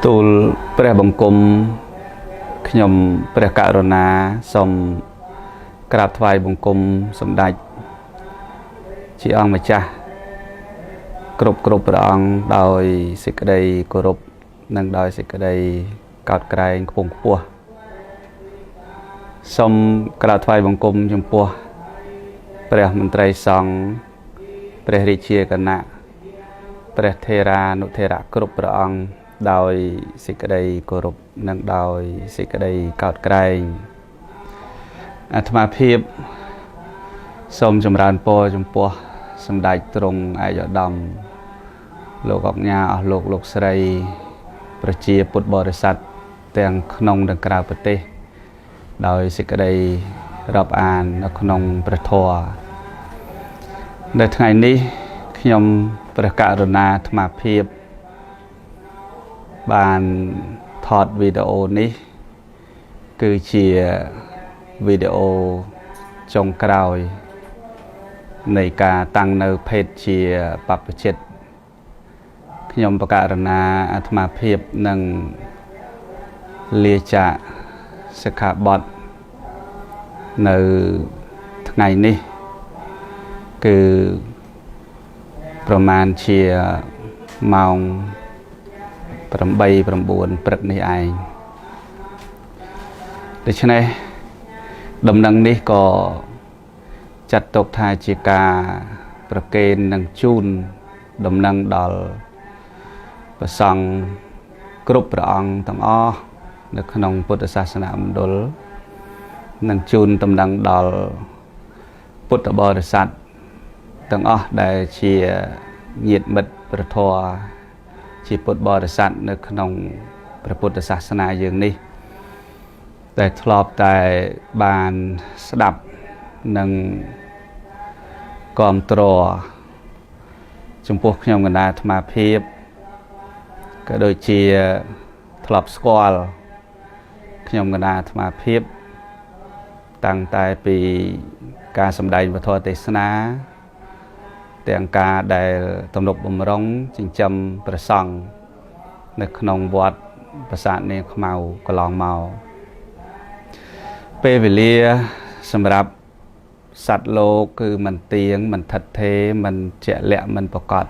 ទូលព្រះបង្គំខ្ញុំព្រះករុណាសូមក្រាបថ្វាយបង្គំសម្ដេចជាអង្គម្ចាស់គ្រប់ព្រះអង្គដោយសេចក្តីគោរពនិងដោយសេចក្តីកោតក្រែងខ្ពង់ខ្ពស់សូមក្រាបថ្វាយបង្គំចំពោះព្រះមន្ត្រីសង្ឃព្រះរាជាគណៈព្រះថេរានុថេរៈគ្រប់ព្រះអង្គដោយសេចក្តីគោរពនិងដោយសេចក្តីកោតក្រែងអាត្មាភាពសូមចម្រើនពរចំពោះសម្ដេចទ្រង់ឯកឧត្តមលោកអុកញ៉ាអស់លោកលោកស្រីប្រជាពុទ្ធបរិស័ទទាំងក្នុងនិងក្រៅប្រទេសដោយសេចក្តីរាប់អាននៅក្នុងព្រះធម៌នៅថ្ងៃនេះខ្ញុំព្រះករុណាអាត្មាភាពបានថតវីដេអូនេះគឺជាវីដេអូចុងក្រោយនៃការតាំងនៅភេទជាបព្វជិតខ្ញុំព្រះករុណាអាត្មាភាពនឹងលាចាកសិក្ខាបទនៅថ្ងៃនេះគឺប្រមាណជាម៉ោង8 9ព្រឹកនេះឯងដូច្នេះដំណឹងនេះក៏ចាត់ទុកថាជាការប្រគេននិងជូនដំណឹងដល់ព្រះសង្ឃគ្រប់ព្រះអង្គទាំងអស់នៅក្នុងពុទ្ធសាសនាមណ្ឌលនិងជូនដំណឹងដល់ពុទ្ធបរិស័ទទាំងអស់ដែលជាញាតិមិត្តព្រះធម៌ជាពុទ្ធបរិស័ទនៅក្នុងព្រះពុទ្ធសាសនាយើងនេះដែលធ្លាប់តែបានស្ដាប់និងគាំទ្រចំពោះខ្ញុំកណ្ដាលអាត្មាភាពក៏ដូចជាធ្លាប់ស្គាល់ខ្ញុំកណ្ដាលអាត្មាភាពតាំងតែពីការសម្ដែងពធទេសនាទាំងការដែលទំនុកបំរុងចិញ្ចឹមព្រះសង្ឃនៅក្នុងវត្តប្រាសាទនាងខ្មៅកន្លងមកពេលវេលាសម្រាប់សត្វលោកគឺមិនទៀងមិនថិតថេរមិនជាក់លាក់មិនប្រកប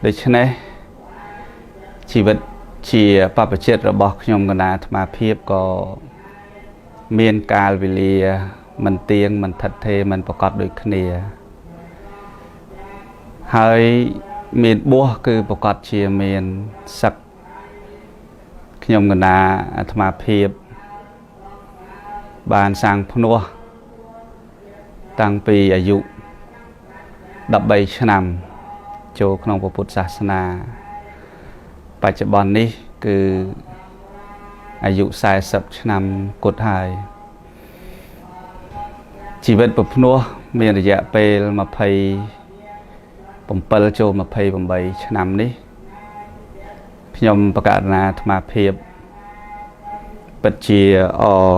ដូច្នេះជីវិតជាបព្វជិតរបស់ខ្ញុំកណ្ដាលអាត្មាភាពក៏មានកាលវេលាមិនទៀងមិនថិតថេរមិនប្រកបដូចគ្នាហើយមានបួសគឺប្រកបជាមានសឹកខ្ញុំកណ្ដាលអាត្មាភាពបានសាងភ្នោះតាំងពីអាយុ13ឆ្នាំចូលក្នុងពុទ្ធសាសនាបច្ចុប្បន្ននេះគឺអាយុ40ឆ្នាំគត់ហើយជីវិតប្រភ្នោះមានរយៈពេល27ចូល28ឆ្នាំនេះខ្ញុំប្រកាសណាអាត្មាភាពពិតជាអរ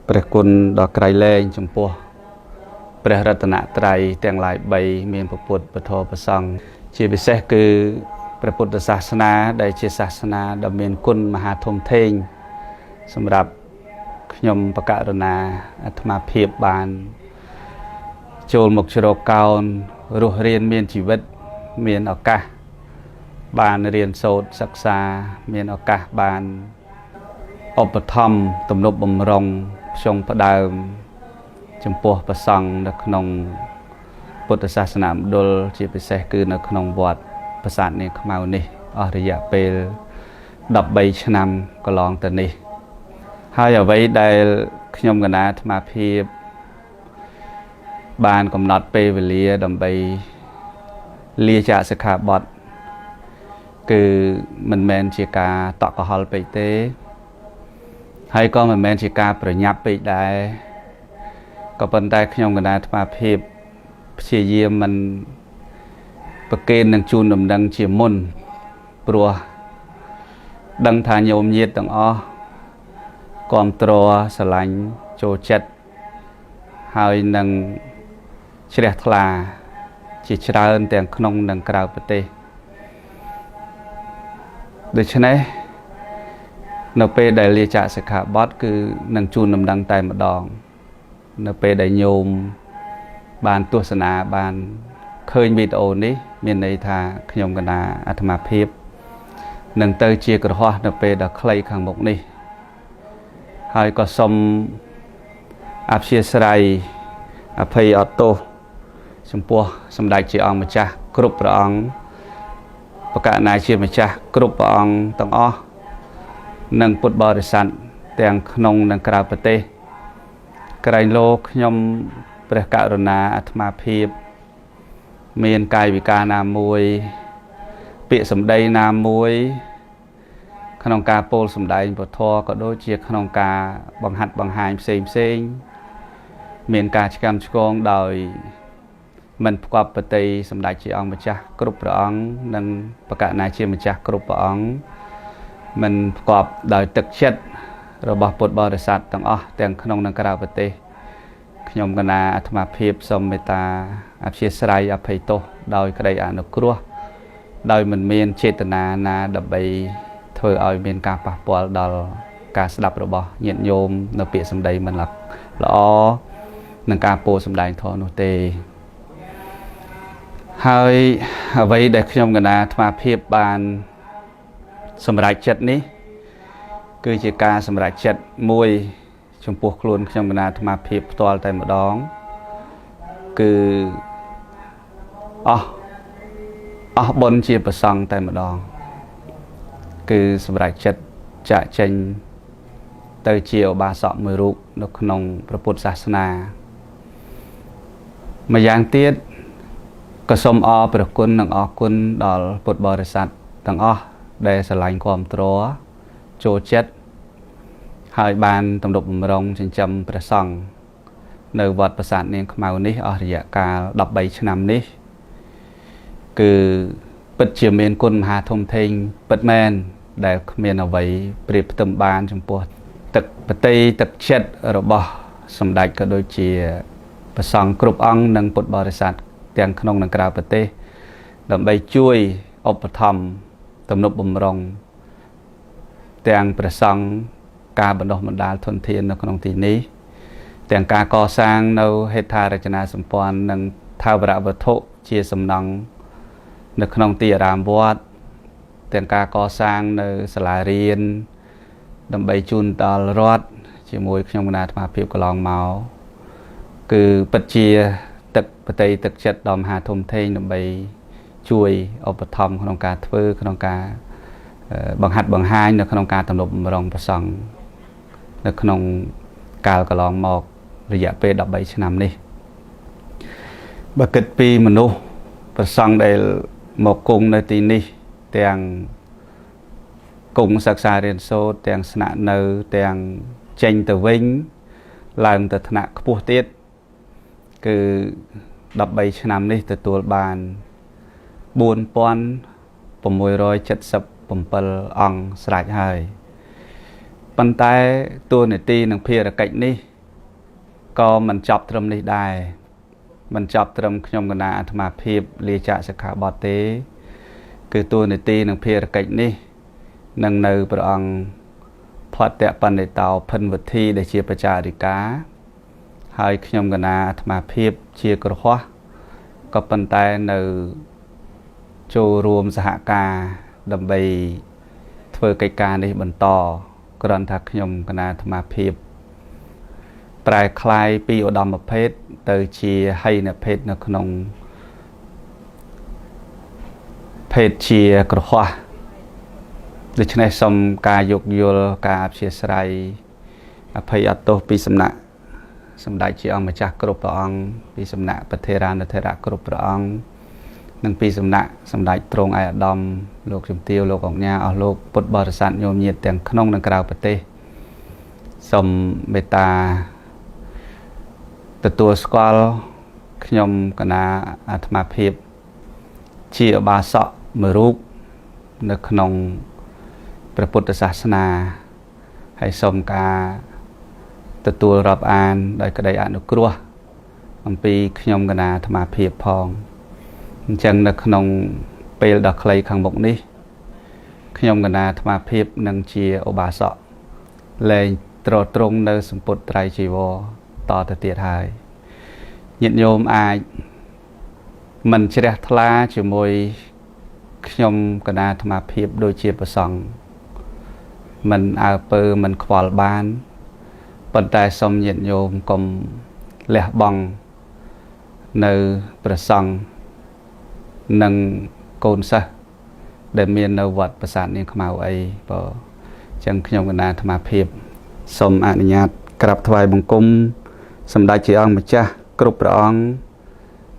ព្រះគុណដ៏ក្រៃលែងចំពោះព្រះរតនត្រ័យទាំងឡាយ3មានព្រះពុទ្ធព្រះធម៌ព្រះសង្ឃជាពិសេសគឺព្រះពុទ្ធសាសនាដែលជាសាសនាដ៏មានគុណមហាធំធេងសម្រាប់ខ្ញុំប្រកាសណាអាត្មាភាពបានចូលមកជ្រកកោនរស់រៀនមានជីវិតមានឱកាសបានរៀនសូត្រសិក្សាមានឱកាសបានឧបត្ថម្ភទំនុកបំរុងផ្ចុងផ្ដើមចំពោះព្រះសង្ឃនៅក្នុងពុទ្ធសាសនាមណ្ឌលជាពិសេសគឺនៅក្នុងវត្តប្រាសាទនាងខ្មៅនេះអស់រយៈពេល13ឆ្នាំកន្លងទៅនេះហើយអ្វីដែលខ្ញុំកណ្ដាលអាត្មាភាពបានកំណត់ពេលវេលាដើម្បីលាចាកសិក្ខាបទគឺមិនមែនជាការតក់កុហលពេកទេហើយក៏មិនមែនជាការប្រញាប់ពេកដែរក៏ប៉ុន្តែខ្ញុំកណ្ដាលអាត្មាភាពព្យាយាមមិនប្រគេននឹងជូនដំណឹងជាមុនព្រោះដឹងថាញោមញាតិទាំងអស់គាំទ្រស្រឡាញ់ចូលចិត្តហើយនឹងជ្រះថ្លាជាច្រើនទាំងក្នុងនិងក្រៅប្រទេសដូច្នេះ នៅពេលដែលលាចាកសិក្ខាបទគឺនឹងជូនដំណឹងតែម្ដងនៅពេលដែលញោមបានទស្សនាបានឃើញវីដេអូនេះមានន័យថាខ្ញុំកណាអាត្មាភាពនឹងទៅជាគ្រហស្ថនៅពេលដ៏ខ្លីខាងមុខនេះហើយក៏សូមអព្យាស្រ័យអភ័យអត់ទោសចំពោះសម្ដេចជាអង្គម្ចាស់គ្រប់ព្រះអង្គបកណាជាម្ចាស់គ្រប់ព្រះអង្គទាំងអស់និងពុទ្ធបរិស័ទទាំងក្នុងនិងក្រៅប្រទេសក្រែងលោខ្ញុំព្រះករុណាអាត្មាភាពមានកាយវិការណាមួយពាក្យសម្ដីណាមួយក្នុងការពោលសម្ដែងពធក៏ដូចជាក្នុងការបង្ហាត់បង្ហាញផ្សេងផ្សេងមានការឆ្កាំឆ្គងដោយមិនផ្គប់បតីសម្ដេចជាអង្គម្ចាស់គ្រប់ព្រះអង្គនិងបកណាជាម្ចាស់គ្រប់ព្រះអង្គមិនផ្គប់ដោយទឹកចិត្តរបស់ពុទ្ធបរិស័ទទាំងអស់ទាំងក្នុងនិងក្រៅប្រទេសខ្ញុំកណាអាត្មាភាពសូមមេត្តាអព្យាស្រ័យអភ័យទោសដោយក្តីអនុគ្រោះដោយមិនមានចេតនាណាដើម្បីធ្វើឲ្យមានការប៉ះពាល់ដល់ការស្ដាប់របស់ញាតិញោមនៅពាក្យសម្ដីមិនល្អនិងការពោលសម្ដែងធម៌នោះទេហើយអ្វីដែលខ្ញុំកណាអាត្មាភាពបានសម្រេចចិត្តនេះគឺជាការសម្រេចចិត្តមួយចំពោះខ្លួនខ្ញុំកណាអាត្មាភាពផ្ទាល់តែម្ដងគឺអស់បុណ្យជាប្រសង់តែម្ដងគឺសម្រេចចិត្តចាកចេញទៅជាឧបាសកមួយរូបនៅក្នុងព្រះពុទ្ធសាសនាម្យ៉ាងទៀតក៏សូមអរព្រះគុណនិងអរគុណដល់ពុទ្ធបរិស័ទទាំងអស់ដែលស្រឡាញ់គាំទ្រចូលចិត្តហើយបានទំនុកបំរុងចិញ្ចឹមព្រះសង្ឃនៅវត្តប្រាសាទនាងខ្មៅនេះអស់រយៈកាល13ឆ្នាំនេះគឺពិតជាមានគុណមហាធំធេងពិតមែនដែលគ្មានអ្វីប្រៀបផ្ទឹមបានចំពោះទឹកបតីទឹកចិត្តរបស់សម្ដេចក៏ដូចជាព្រះសង្ឃគ្រប់អង្គនិងពុទ្ធបរិស័ទទាំងក្នុងនិងក្រៅប្រទេសដើម្បីជួយឧបត្ថម្ភទំនុកបំរុងទាំងព្រះសង្ឃការបណ្ដុះបណ្ដាលធនធាននៅក្នុងទីនេះទាំងការកសាងនៅហេដ្ឋារចនាសម្ព័ន្ធនិងថាវរវត្ថុជាសំណង់នៅក្នុងទីអារាមវត្តទាំងការកសាងនៅសាលារៀនដើម្បីជូនដល់រដ្ឋជាមួយខ្ញុំគណៈអាត្មាភាពកន្លងមកគឺពិតជាទឹកបតីទឹកចិត្តដ៏មហាធំធេងដើម្បីជួយឧបត្ថម្ភក្នុងការធ្វើក្នុងការបង្ហាត់បង្ហាញនៅក្នុងការទំនុកបំរុងព្រះសង្ឃនៅក្នុងកាលកន្លងមករយៈពេល13ឆ្នាំនេះបើគិតពីមនុស្សព្រះសង្ឃដែលមកគង់នៅទីនេះទាំងគង់សិក្សារៀនសូត្រទាំងស្នាក់នៅទាំងចេញទៅវិញឡើងទៅថ្នាក់ខ្ពស់ទៀតគឺ13ឆ្នាំនេះទទួលបាន4677អង្គស្រេចហើយប៉ុន្តែតួនាទីនិងភារកិច្ចនេះក៏មិនចប់ត្រឹមនេះដែរមិនចប់ត្រឹមខ្ញុំកណាអាត្មាភាពលាចាកសិក្ខាបទទេគឺតួនាទីនិងភារកិច្ចនេះនឹងនៅព្រះអង្គភត្តបណ្ឌិតោភិនវុធីដែលជាបច្ចារិកាហើយខ្ញុំកណាអាត្មាភាពជាគ្រហស្ថក៏ប៉ុន្តែនៅចូលរួមសហការដើម្បីធ្វើកិច្ចការនេះបន្តគ្រាន់ថាខ្ញុំកណាអាត្មាភាពប្រែក្លាយពីឧត្តមភេទទៅជាហីនភេទនៅក្នុងភេទជាគ្រហស្ថដូច្នេះសូមការយោគយល់ការអព្យាស្រ័យអភ័យអត់ទោសពីសំណាក់សម្ដេចជាអង្គម្ចាស់គ្រប់ព្រះអង្គពីសំណាក់ប្រធេរានុធរៈគ្រប់ព្រះអង្គនិងពីសំណាក់សម្ដេចទ្រង់ឯកឧត្តមលោកជំទាវលោកអង្គញាអស់លោកពុទ្ធបរិស័ទញោមញាតិទាំងក្នុងនិងក្រៅប្រទេសសូមមេត្តាទទួលស្គាល់ខ្ញុំកណាអាត្មាភាពជាឧបាសកមួយរូបនៅក្នុងព្រះពុទ្ធសាសនាហើយសូមការទទួលរាប់អានដោយក្តីអនុគ្រោះអំពីខ្ញុំកណាអាត្មាភាពផងអញ្ចឹងនៅក្នុងពេលដ៏ខ្លីខាងមុខនេះខ្ញុំកណាអាត្មាភាពនឹងជាឧបាសក លែងត្រត្រង់នៅសម្ពុតត្រៃជីវរតទៅទៀតហើយញាតិញោមអាចមិនជ្រះថ្លាជាមួយខ្ញុំកណាអាត្មាភាពដូចជាប្រសង់មិនអើពើមិនខ្វល់បានប៉ុន្តែសូមញាតិញោមកុំលះបង់នៅព្រះសង្ឃនិងកូនសិស្សដែលមាននៅវត្តប្រាសាទនាងខ្មៅអីបើចឹងខ្ញុំកណាអាត្មាភាពសូមអនុញ្ញាតក្រាបថ្វាយបង្គំសម្ដេចជាអង្គម្ចាស់គ្រប់ព្រះអង្គ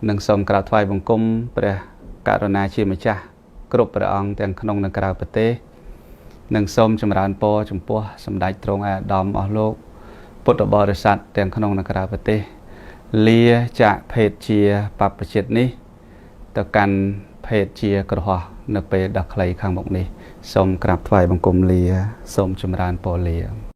និងសូមក្រាបថ្វាយបង្គំព្រះករុណាជាម្ចាស់គ្រប់ព្រះអង្គទាំងក្នុងនិងក្រៅប្រទេសនិងសូមចម្រើនពរចំពោះសម្ដេចទ្រង់ឯកឧត្តមអស់លោកពុទ្ធបរិស័ទទាំងក្នុងនិងក្រៅប្រទេសលាចាកភេទជាបព្វជិតនេះទៅកាន់ភេទជាក្រហោះនៅពេលដ៏ខ្លីខាងមុខនេះសូមក្រាបថ្វាយបង្គំលាសូមចម្រើនពរលា។